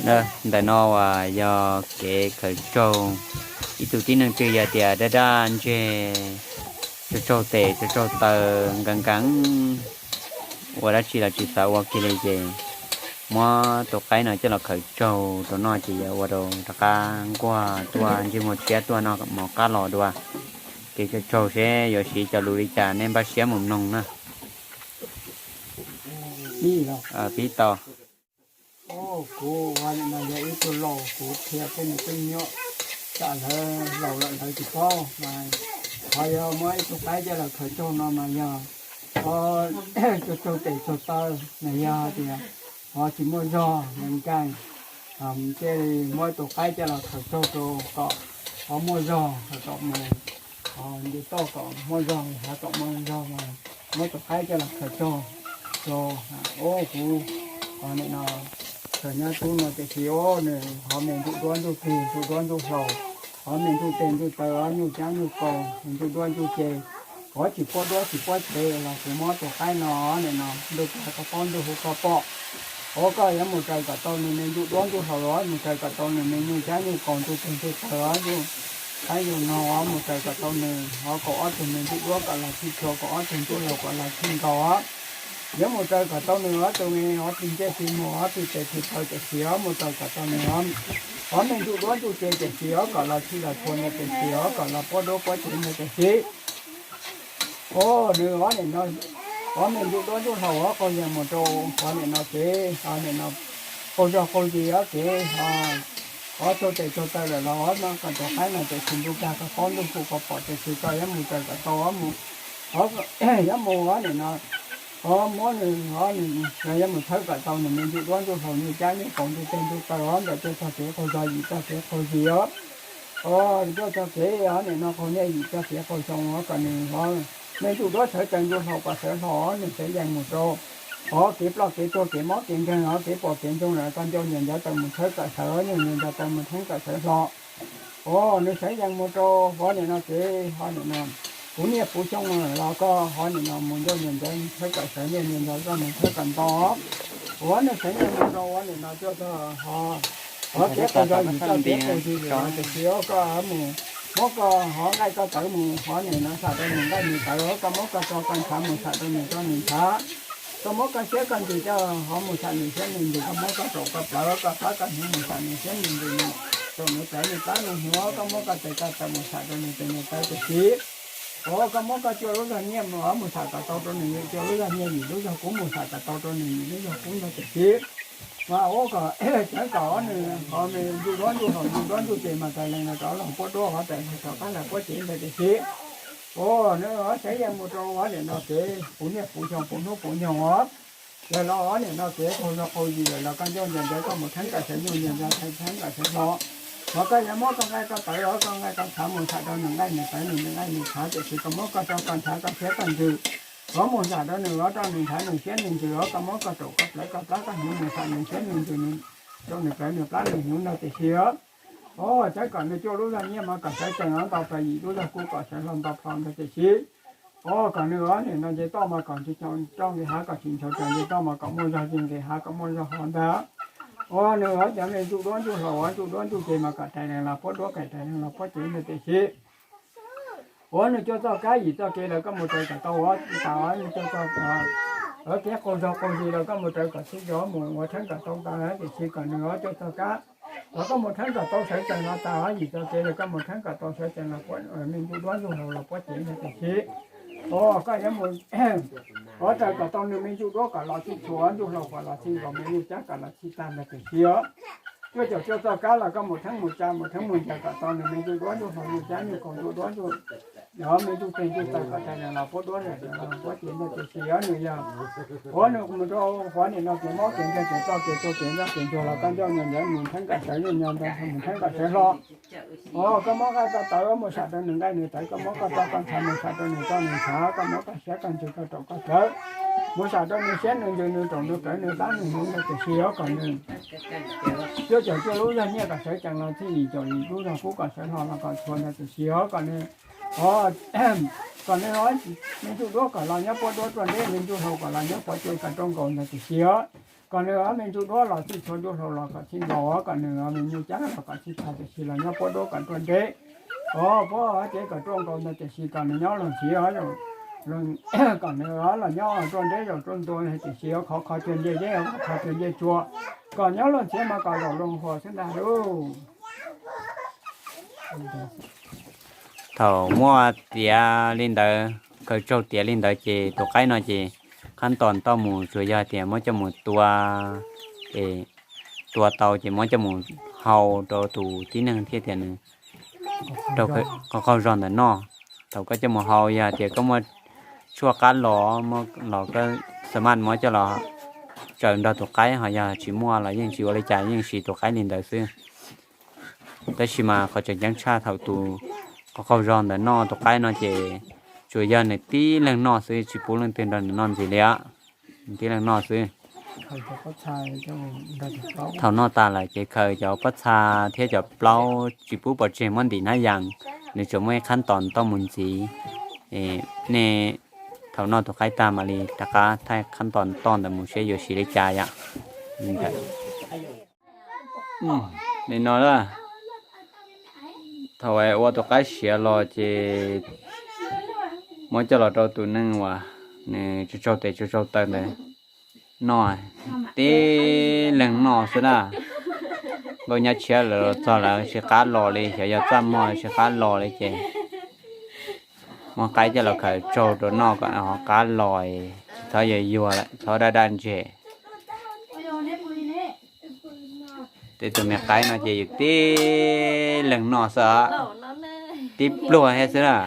Ntawm no uas yog kev khaws tsaug, ib tug tib neeg twg yog tias daj daj ntseg, tsaug tsaug tes tsaug tsaug taw, nkees nkees, ua dab tsi los tsis xav ua kiag li ces muab tus qaib no coj los khaws tsaug rau noj ces yuav ua rau rov qab nquag tuaj ntsej muag tshiab tuaj noj mov qab los dua. Kev khaws tsaug seb yuav siv cov lus li cas nej npaj siab mus mloog na. Pib tau. Kuv ua nim no yog ib tug laus, kuv qhia tej me tub nyuam, tsam lawv laus lawm lawv tsis paub mas qhov yog muab ib tug qaib coj los khaws tsaug no mas yog tsaug tsaug tes tsaug taw, mas yog hais tias ho tsis muaj zog nkees nkees, thiaj li muab ib tug qaib coj los khaws tsaug rau kom ho muaj zog ho kom mus nce toj kom muaj zog, ho kom muaj zog mas muab tus qaib coj los khaws tsaug rau. Ua kuv nim no khaws nyob rau no tiam sis nws ho me ntsuj duab ntsuj plig ntsuj duab ntsuj hlaus, ho me ntsuj tes ntsuj taw, nyuj cab nyuj kaus, ntsuj duab ntsuj ce, ho tsis puab duab tsis puab cev los kuv muab tus qaib no nim no ntuj plig koj paub ntuj huv koj pom. Ua koj yuav mus raws kom tau nws me ntsuj duab ntsuj hlaus los mus raws kom tau nws me nyuj cab nyuj kaus ntsuj tes ntsuj taw, yus qaib yus no mus raws kom tau nws ho kaum ob tug me ntsuj duab kom los txhij tshua, kaum ob tug ntsuj hlaus kom los txhij nkaus. Yuav mus raws kom tau nws ob tug me ho txhij ncej txhij muag, ho txhij tes txhij taw tiam sis ho mus raws kom tau nws ho me ntsuj duab ntsuj ce tiam sis ho kom los txhij los tshua ntawd tiam sis ho kom los puab duab puab cev ntawd tiam sis. Ua nws ho nim no ho me ntsuj duab ntsuj hlaus ho qaug yas mus rau ho nim no kev ho nim no qaug zog qaug zis ho kev ho tsaug tes tsaug taw lawm los ho no kom tus qaib no tiam sis ntuj plig koj paub ntuj huv koj pom tiam sis koj yuav mus raws kom tau ho mus, yuav mus ho nim no ho muab nws ho nws yuav mus txhawb kom tau nws me ntsuj duab ntsuj hlaus nyuj cab nyuj kaus ntsuj tes ntsuj taw ho ntawm tuaj txog kev qaug zog yim txog kev qaug zis os. Tuaj txog kev ho nim no qaug niaj yim txog kev qaug xyoo ho kom nws ho me ntsuj duab sawv tsees ntsuj hlaus kom sawv hlo, nws xeev yees mus rau ho kev ploj kev tuag kev mob kev nkeeg ho kev pom kev ntsoog lawm koj ncauj nyias ncav taws mus txhawb kom sawv, nyuj nyias ncav taws mus theeb kom sawv hlo. Ua nws xeev yees mus rau ho nim no kev ho nim no puv niaj puv xyoo los koj ho nim no mus ncauj nyias ncav txhawb kom sawv, nyuj nyias ncav koj mus txhawb kom nto. Ua nws xeev yees mus rau ho nim no tuaj txog ho kev qaug zog yim txoj kev qaug zis lawm tiam sis koj mus muab koj ho nqaij koj tawv mus ho nim no xam rau nws nqaij nws tawv, koj muab koj tso koj ntshav mus xam rau nws tso nws ntshav. Koj muab koj siab koj ntsws coj ho mus xam nws siab nws ntsws, koj muab koj saum koj plawv koj plab koj hnyuv mus xam nws siab nws ntsws, saum nws plawv nws plab nws hnyuv, koj muab koj tes koj taw mus xam rau nws tes nws taw tiam sis. Ua koj muab koj cuaj lub zog nyiaj mus xam kom tau rau nws cuaj lub zog nyiaj, yim lub zog kub mus xam kom tau rau nws yim lub zog kub ntag tiam sis. Mas ua kom sawv kom nws ho me ntsuj duab ntsuj hlaus ntsuj duab ntsuj ces mas tas lees los rov los puab duab ho tas lees rov qab los puab cev ntag tiam sis. Ua nws ho xeev yees mus rau ho nim no kev puv niaj puv xyoo puv hnub puv nyoog os. Lawm los ho nim no kev qaug zog qaug zis lawm los koj ncauj nyias ncav koj mus theeb kom sawv, nyuj nyias ncav theeb kom sawv hlo. Mas koj yuav muab koj nqaij koj tawv ho koj nqaij koj ntshav mus xam rau nws nqaij nws tawv nws nqaij nws ntshav tiam sis koj muab koj tso koj ntshav koj siab koj ntsws ho mus xam rau nws ho rau nws ntshav nws siab nws ntsws ho koj muab koj saum koj plawv koj plab koj hnyuv mus xam nws siab nws ntsws nws, rau nws plawv nws plab nws hnyuv ntag tiam sis. Ua sawv kom nws cuaj lub zog nyiaj mas kom sawv tsees ho nto plaws, yim lub zog kub kom sawv hlo nto plho ntag tiam sis. Ua kom nws ho nim no nce toj mas kom tsis txhob nqes hav kom tsis ntshau tsaws, nce toj mas kom muaj zog ces nqes hav kom muaj zog ho ntag. Ua nws ho cov me ntsuj duab ntsuj hlaus ua ntsuj duab ntsuj ces mas kom rais lees los puab duab, kom rais lees los puab cev ntag tiam sis. Ua nws cuaj txoj kab yim txoj kev lawm koj mus raws kom tau ua tas, ua nws cuaj txoj kev qaug zog qaug zis lawm koj mus raws kom txhij zog mus ua theeb kom tau tas tiam sis kom nws ho cuaj txoj kab los koj mus theeb kom tau sawv tsees los tas, ho yim txoj kev lawm koj mus theeb kom tau sawv tsees los puab, me ntsuj duab ntsuj hlaus los puab cev ntag tiam sis. Ua koj yuav mus ua raws kom tau nws me ntsuj duab kom los txhij tshua, ntsuj hlaus kom los txhij nkaus, me nyuj cab kom los txhij tag ntag tiam sis. Cuaj caum cuaj txoj kab los koj mus theeb mus tsa mus theeb mus ncaws kom tau nws me ntsuj duab ntsuj hlaus nyuj cab nyuj kaus ntsuj duab ntsuj, me ntsuj tes ntsuj taw kom rais lees los puab duab, rais lees los puab cev ntag tiam sis. Ua nws yog, ua nws mus rau huv nim no kev mob kev nkeeg kev ploj kev tuag kev ntsuag kev ntsuag los koj ncauj nyias ncav mus theeb kom sawv, nyuj nyias ncav mus theeb kom sawv hlo. Ua koj muab koj tso tawv mus xam rau nws nqaij nws tawv, koj muab koj tso koj ntshav mus xam rau nws tso nws ntshav, koj muab koj siab koj ntsws koj saum koj plawv mus xam rau nws siab nws ntsws nws saum nws plawv nws plab nws hnyuv ntag tiam sis. Ua kom nws cuaj caum cuaj lub zog nyiaj kom sawv tsees los txhij, yim caum yim lub zog kub kom sawv hlo los kom txhua ntag tiam sis. Ua kom nws, kom nws ho me ntsuj duab kom los nyob puab duab ruaj nreb, me ntsuj hlaus kom los nyob puab ce kom ruaj nkaus ntag tiam sis os. Kom nws ob me ntsuj duab los txij txhua ntuj hlau los kom txij nkaus, kom nws ob me nyuj ceeb los kom txij tag, tiam sis los nyob puab duab kom ruaj nreb, kom puab cev kom ruaj nkaus ntawd, tiam sis kom nws nyob luag ntxiv os, kom nws los nyob ruaj nreb zaum ruaj ntua, tiam sis yuav khov kho cuag ncej zeb, khov kho cuag ncej tsua, kom nyob luag ntxiv mas kom zaum luag huas xwb ntag lauj. Thaum muab tiav li ntawd, khaws tsaug tiav li ntawd ces tus qaib no ces qhab tos toj mus tsuas yog tias muab coj mus tua, es tua tau ces muab coj mus hau rau tus tib neeg thiaj tias nws rau qaug qaug zog ntawm noj. Thaum koj coj mus hau yog tias koj muaj tshuaj qab los, los koj xa maj muab coj los tsaws nrog tus qaib, ho yog tsis muaj los yeej tsis ua li cas, yeej siv tus qaib li ntawd xwb. Tab sis mas qhov tseem ceeb tshaj thaum tus qaug qaug zog ntawm noj tus qaib no ces tsuas yog nws tib leeg noj xwb, tsis pub leej twg nrog nws noj ntxiv li os. Nws tib leeg noj xwb. Thaum noj tas lawm ces khaws cov pob txha thiab cov plaub, tsis pub pov tseg muab ntim hnab yas, nws tsuas muaj ib qhab tos toj mus ntxiv. Nej thaum noj tus qaib tag mam li rov qab thaij qhab tos toj ntawd mus seb yuav siv li cas yom. Li no a, thaum ua tus qaib siav los ces muab coj los rau tus neeg uas nws tsaug tsaug tes tsaug tsaug taw ntawd noj, tib leeg noj xwb na. Nkauj nyab tshiab lawv los txog lawv tsis qab los li, xyov yog txaj muag tsis qab los li ces muab qaib coj los khaws tsaug rau noj kom ho qab los, tsis txhob yuag yuag lawm, txhob daj daj ntseg. Tej tus me qaib no ces yus tib leeg noj xwb, tib pluag thiab xwb na.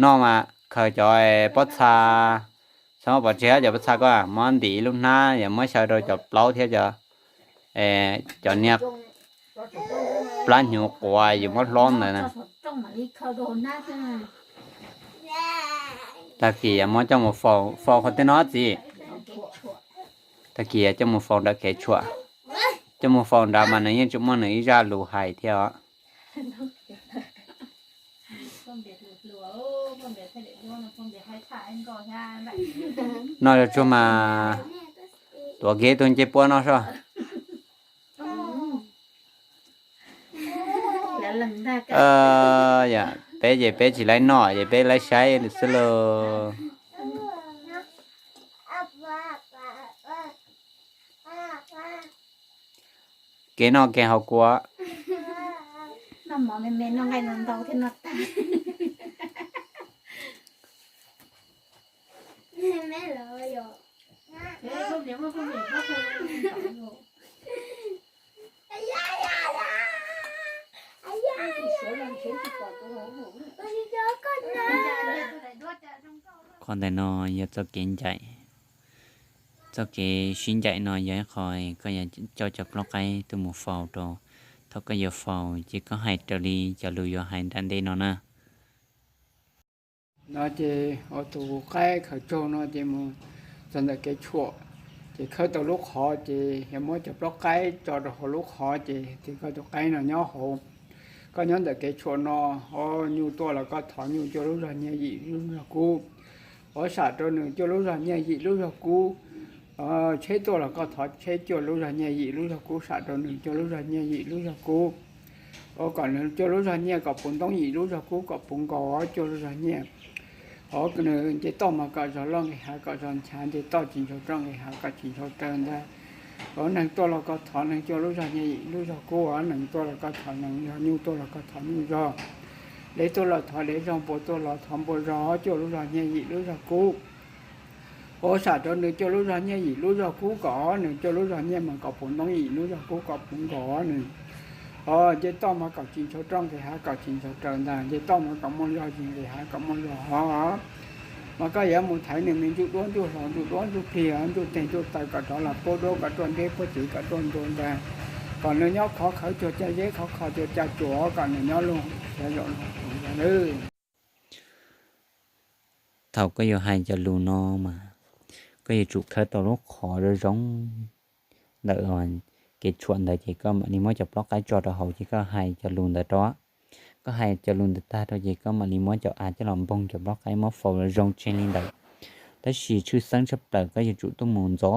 Noj mas khaws cov pob txha, txhob pov tseg cov pob txha ko, muab ntim ib lub hnab, yog muab xyaw rau cov plaub thiab cov niag plab hnyuv quav yus muab hlob ntawd na. Tag kis muab coj mus faus, faus qhov twg no txiv? Tag kis coj mus faus nram kev tshuam, coj mus faus nrad mas nws yeej tseem muaj nws ib zaj lus hais thiab os. Noj tsuag mas tuav kiag tus ncej puab no soj. Peb ces peb tsis laib noj ces peb laib saib xwb lauj. Kev noj kev haus kuv. Qhov ntawm no yog txoj kev ncaim, txoj kev sib ncaim no yog ib qho koj yuav coj cov plaub qaib tuaj mus faus rau. Thaum koj yuav faus ces koj hais raws li cov lus yuav hais nram ntej no na. No ces ua tus qaib khaws tsaug no ces mus txog ntawm kev tshuam, ces khawb tau lub qhov ces yog muab cov plaub qaib tso rau hauv lub qhov ces tis koj tus qaib no nyob hauv. Koj nyob ntawm kev tshuam no, o, nyuj tuaj los koj thov nyuj cuaj lub zog nyiaj yim lub zog kub. O, sam rau nws cuaj lub zog nyiaj yim lub zog kub. Tsheb tuaj los koj thov tsheb cuaj lub zog nyiaj yim lub zog kub, sam rau nws cuaj lub zog nyiaj yim lub zog kub. O, kom nws cuaj lub zog nyiaj kom puv ntoob yim lub zog kub, kom puv nkaus cuaj lub zog nyiaj. O, nws nce toj mas kom zog loj nqis hav kom zog nchav, nce toj tsis ntshua roj nqis hav kom tsis ntshua raws ntag. O, neeg tuaj los koj thov neeg cuaj lub zog nyiaj yim lub zog kub, o, neeg tuaj los koj thov neeg zog, nyuj tuaj los koj thov nyuj zog, dev tuaj los thov dev zog, npua tuaj los thov npua zog, cuaj lub zog nyiaj yim lub zog kub. O, sam rau nws cuaj lub zog nyiaj yim lub zog kub, kom nws cuaj lub zog nyiaj mas kom puv ntoob yim lub zog kub kom puv nkaus nws. O, nce toj mas kom tsis ntshua roj nqis hav kom tsis ntshua raws ntag, nce toj mas kom muaj zog, tsis nqis hav kom muaj zog hov. Mas koj yuav mus thaiv nws me ntsuj duab ntsuj hlau ntsuj duab ntsuj plig, ntsuj teg ntsuj taw kom rov los puab duab kom ruaj nreb puab txiv kom ruaj ntua ntag. Kom nws nyob khov khaws cuag caj zeb khov kho cuag caj tsua, kom nws nyob luag xiav zaum luag huas ntag. Thaum koj yuav hais cov lus no mas koj yuav tsum khawb tau lub qhov zoo zoo ntawm kev tshuam ntawd ces koj mam li muab cov plaub qaib tso rau hauv ces koj hais cov lus ntawd rau. Koj hais cov lus ntawd tag rau ces koj mam li muab cov av coj los npoog cov plaub qaib muab faus zoo tseg li ntawd. Tab sis tshwj xeeb tshaj plaws koj yuav tsum tuaj mus ntxov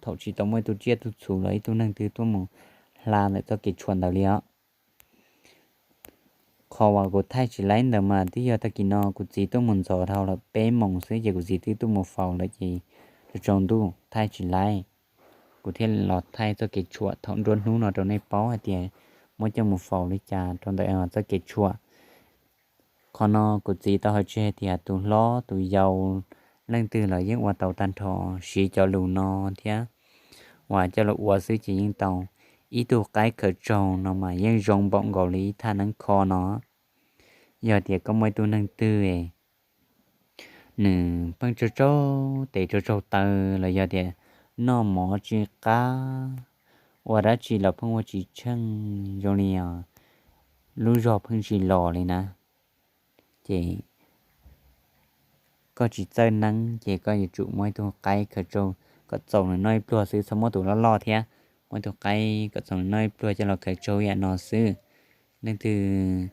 thaum tsis tau muaj ib tug tsiaj tug txhu los ib tug neeg twg tuaj mus hla ntawm txoj kev tshuam ntawd li os. Qhov uas kuv thaij tsis laib ntawd mas twb yog tag kis no kuv txiv tuaj mus ntxov dhau lawm peb moos xwb ces kuv txiv twb tuaj mus faus lawm ces tsaus ntuj thaij tsis laib. Kuv thiaj los thaij txoj kev tshuam thaum nruab hnub no rau nej paub hais tias muab coj mus faus li cas rau ntawm txoj kev tshuam. Qhov no kuv txiv tau hais tseg tias tus hlob tus yau leej twg los yeej ua tau tag nrho, siv cov lus no thiab uas coj los ua xwb ces yeej tau. Ib tug qaib khaws tsaug no mas yeej zoo npaum nkaus li ib thaj neeb kho no. Yog tias koj muaj ib tug neeg twg nws pheej tsaug tsaug tes tsaug tsaug taw los yog tias noj mov tsis qab, ua dab tsi los pheej ua tsis tsheej zoo li lub zog pheej tsis los li na, ces koj tsis txawj neeb ces koj yuav tsum muab ib tug qaib khaws tsaug kom txaus nws noj ib pluag xwb, txhob muab tus loj loj thiab. Muab ib tug qaib kom txaus nws noj ib pluag coj los khaws tsaug ib yam no xwb. Leej twg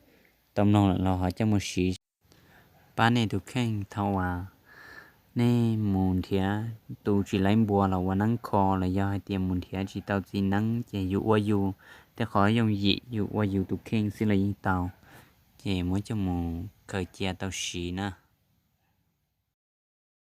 tau mloog lawm los ho coj mus siv. Pab nej tus kheej thaum uas nej mus nrhiav tus tsis laib npua los ua neeb kho los yog hais tias mus nrhiav tsis tau txiv neeb ces yus ua yus, tej qhov yooj yim yus ua yus tus kheej xwb los yeej tau. Ces muab coj mus khaws cia tau siv na.